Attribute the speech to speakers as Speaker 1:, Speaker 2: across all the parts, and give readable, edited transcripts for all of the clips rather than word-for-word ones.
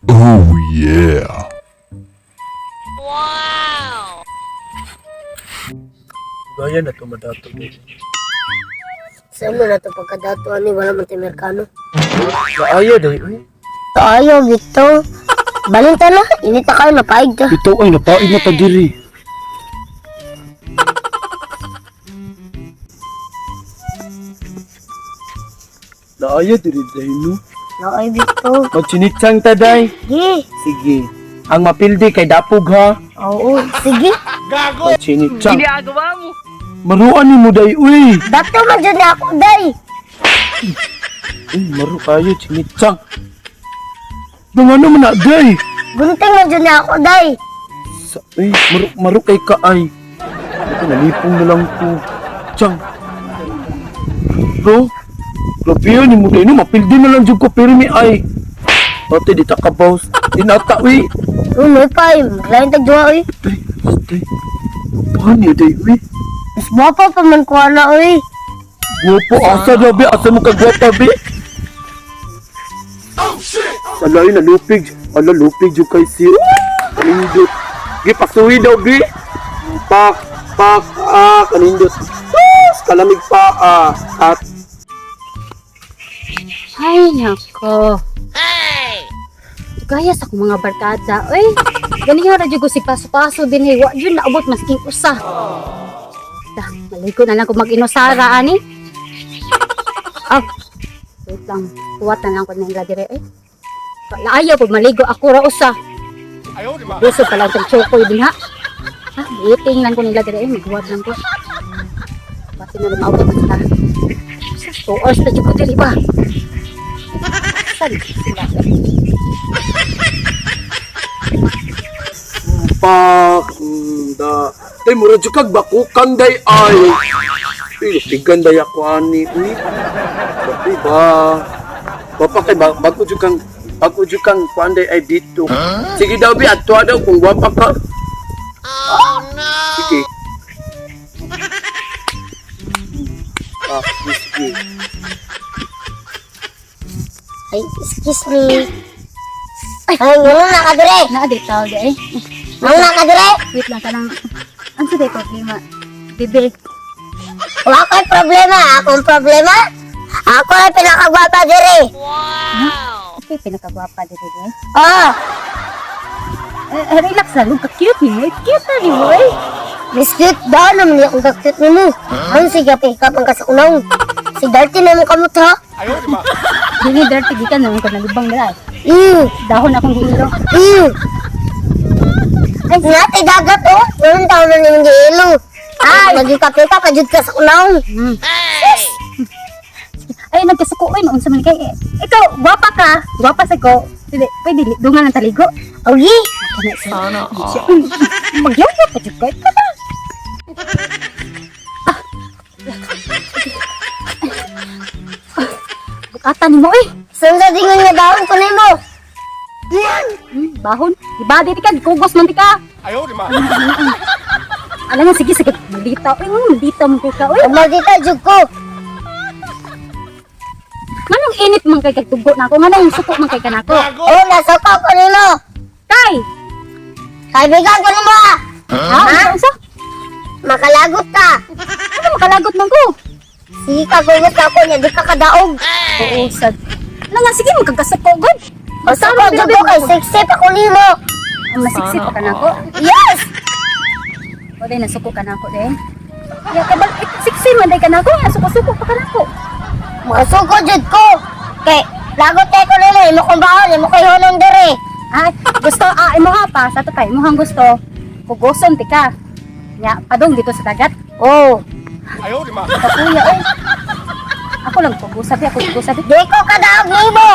Speaker 1: Oh yeah.
Speaker 2: Gaya na to madato.
Speaker 3: Saan mo na ito pagkadato ani wala man tayo Amerikano.
Speaker 2: Maayo day uy.
Speaker 3: Tayo, Victor. Balinta na, inita kayo, napaig ka.
Speaker 2: Ito ay napaid na ta diri. Naayo diri day no.
Speaker 3: Naay, Victor.
Speaker 2: Magsinitsang ta day.
Speaker 3: Sige.
Speaker 2: Sige. Ang mapildi kay dapog ha.
Speaker 3: Oo, sige.
Speaker 2: Magsinitsang. Ginagawa mo. Maruan ni mo day uy.
Speaker 3: Dato man dyan na ako, day.
Speaker 2: Uy, maru kayo sinitsang. Dong ano man na day?
Speaker 3: Gunting man dyan na ako, day.
Speaker 2: Sa, uy, maru maru kay ka ay. Ako nalipong na lang ko. Tsang. Bro, grabe yun ni mo day no, mapildi na lang jud ko pero mi ay. Ate, di ta ka boss. Di na ta uy.
Speaker 3: Uy, may pa, eh. Maglain tag duha, uy.
Speaker 2: Day, day. Paano day uy?
Speaker 3: Mas guwapa pa man ko na, uy.
Speaker 2: Guwapo, asa daw be? Asa mo ka guwapa be? Ala, yun, nalupig. Ala, lupig yung kay si... Kanindot. Gipasuwi daw be. Pak, pak, ah, kanindot. Sus, kalamig pa, ah. At,
Speaker 4: Ay, nako. Gaya sa akong mga barkada. Uy, ganiho ra jud ko si paso-paso din hey. Wa jud naabot masking usa. Da, maligo na lang ko mag-inusara ani. Ah, wait lang. Kuwat na lang ko nila dire eh. Wala ayaw po maligo ako ra usa. Gusto pala ang chokoy din ha. Ha, eating lang ko nila dire eh. Maghuwat lang ko. Basta na maabot na sila. Sa 2 hours na jud ko diri ba. Saan sila?
Speaker 2: pak, da. Day, mura dyan kag bakukan day ay. Uy, lupigan day ako ani. Uy, grabe ba? Bapa kay bago dyan kang kuan day ay dito. Sige daw bi, atwa daw kung gwapa ka. Oh no. Sige. Ah, sige.
Speaker 3: Ay, excuse me. Ay, ngano na ka dire?
Speaker 4: Naa di tao di eh.
Speaker 3: Ngano na ka dire?
Speaker 4: Wait lang kanang ang sa problema. Bebe,
Speaker 3: Wala ko'y problema. Akong problema? Ako ay pinakagwapa dire.
Speaker 4: okay pinakagwapa dito di.
Speaker 3: Oh,
Speaker 4: Eh, eh, relax na ka cute ni mo. Eh, cute na ni mo eh.
Speaker 3: biscuit daw naman niya kung kakute nimo. Ang sige, pick up ang kasakunaw. Si Darty na mo kamot ha.
Speaker 4: Dili dirty gikan naman ko nalibang dira.
Speaker 3: Ew,
Speaker 4: Dahon akong giilo.
Speaker 3: ew. Ay, nate dagat oh. Noon taon na nimong giilo. Ay, nagikape ka, kajud ka sa kunaw.
Speaker 4: Ay nagkasuko oy noon sa man kay. Eh, ikaw gwapa ka, gwapa sa ko. Dili, pwede dungan ang taligo.
Speaker 3: Ogi,
Speaker 4: Sana. Magyaya pa jud ka. Ikaw ba? Ah. Bukatan nimo eh.
Speaker 3: saan sa dingon nga daon ko nimo?
Speaker 4: Bahon. Iba di ka, gikugos man di ka. Ayaw, di ma. Alam mo, sige, sige. Maldita. Uy, nga, maldita man kay ka. Uy,
Speaker 3: Pag magkita, jud ko.
Speaker 4: nganong init man kay kagtugo na ako? Nganong suko man kay ka nako?
Speaker 3: Oh, nasuka ko nimo.
Speaker 4: Kay!
Speaker 3: Kaibigan ko nimo ah.
Speaker 4: Ha? Unsa, unsa?
Speaker 3: Makalagot ka.
Speaker 4: Ano makalagot man ko?
Speaker 3: Sige ka, gugos ako niya, di ka kadaog.
Speaker 4: Oo, sad. Alam nga, sige, magkagkasuko, god.
Speaker 3: O suko, jud ko kay sexy pa ko nimo.
Speaker 4: Masiksi pa ka nako.
Speaker 3: Yes!
Speaker 4: O, day, nasuko ka nako, day. Ya, kabal, eh, siksi man, day ka nako. Ya, suko-suko pa ka nako.
Speaker 3: Masuko jud ko. Kay lagot kay ko nimo, imo kong baon, imo kay honong dire.
Speaker 4: Ay, gusto, ah, imo ha pa, sa to kay, imuhang gusto. Kugoson, ti ka. Ya, padong dito sa dagat.
Speaker 3: Oh,
Speaker 4: Kakuya, oy. Ako lang pag-usabi, ako pag-usabi.
Speaker 3: di ko kadaog nimo.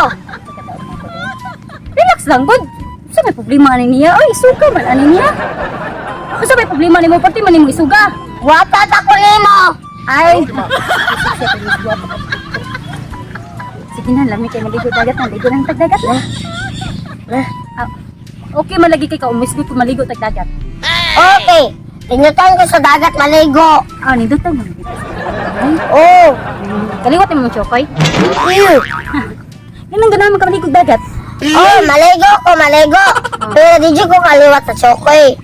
Speaker 4: Relax lang, good. Sa may problema ani niya? Oy, isuga man ani niya. Sa may problema nimo, pati man nimo isuga.
Speaker 3: Watat ako nimo.
Speaker 4: Ay. Sige na, lami kay maligo dagat na, ligo lang tag dagat na. Ah, okay man lagi kay ka umisgot ko maligo tag dagat.
Speaker 3: Okay. Pinutan ko sa dagat maligo.
Speaker 4: Ah, nindot tag maligo.
Speaker 3: Oh,
Speaker 4: Kaliwat mo chokoy.
Speaker 3: ew.
Speaker 4: Ganang ganahan man ka maligo dagat.
Speaker 3: Oh, maligo ko, maligo. Pero di jud ko kaliwat sa chokoy.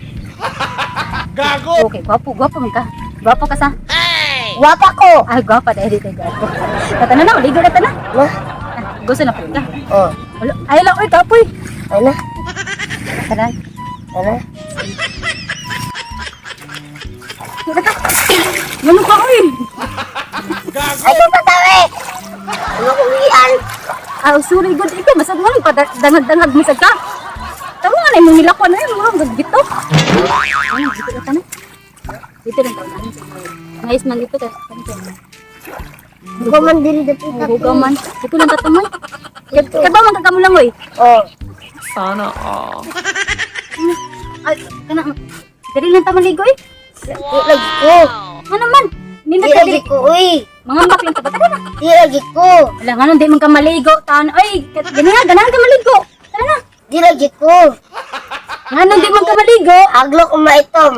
Speaker 4: Okay, gwapo, gwapo man ka. Gwapo ka sa.
Speaker 3: Gwapa ko.
Speaker 4: Ay, gwapo dahil dito gwapo. Tata na na, ligo na ta na.
Speaker 3: Na?
Speaker 4: Ah, gusto na pa ka.
Speaker 3: Oh,
Speaker 4: Wala, ay lang, oy, kapoy.
Speaker 3: ay na.
Speaker 4: Tara.
Speaker 3: Ay na.
Speaker 4: Ano ka, oy?
Speaker 3: Ay, ko patawi. Ano ko uwian?
Speaker 4: Ah, sorry, good. Ikaw, masag mo lang, padangag-dangag masag ka. Tama nga na, imong nilakwan na yun, mga gito. Ano, dito lang tayo. Dito lang tayo. Nice man dito ka.
Speaker 3: Hugaw man diri dapit na.
Speaker 4: Hugaw man. Dito lang tatamay. Kaya ba man kakamulang, lang, oy?
Speaker 3: Oh.
Speaker 5: Sana all.
Speaker 4: Ay, kana. Dali lang ta maligo, eh.
Speaker 3: Di lagi ko.
Speaker 4: Ano man?
Speaker 3: Di
Speaker 4: Nindot ka
Speaker 3: lagi
Speaker 4: dili.
Speaker 3: ko, uy.
Speaker 4: Mga mbak lang ta ba? Tara na.
Speaker 3: Di lagi ko.
Speaker 4: Wala nga nun, di man ka maligo. Tan, ay, gani nga, ganahan ka maligo. Tara na.
Speaker 3: Di lagi ko.
Speaker 4: Nga nun, di man ka maligo.
Speaker 3: Aglo ko maitom.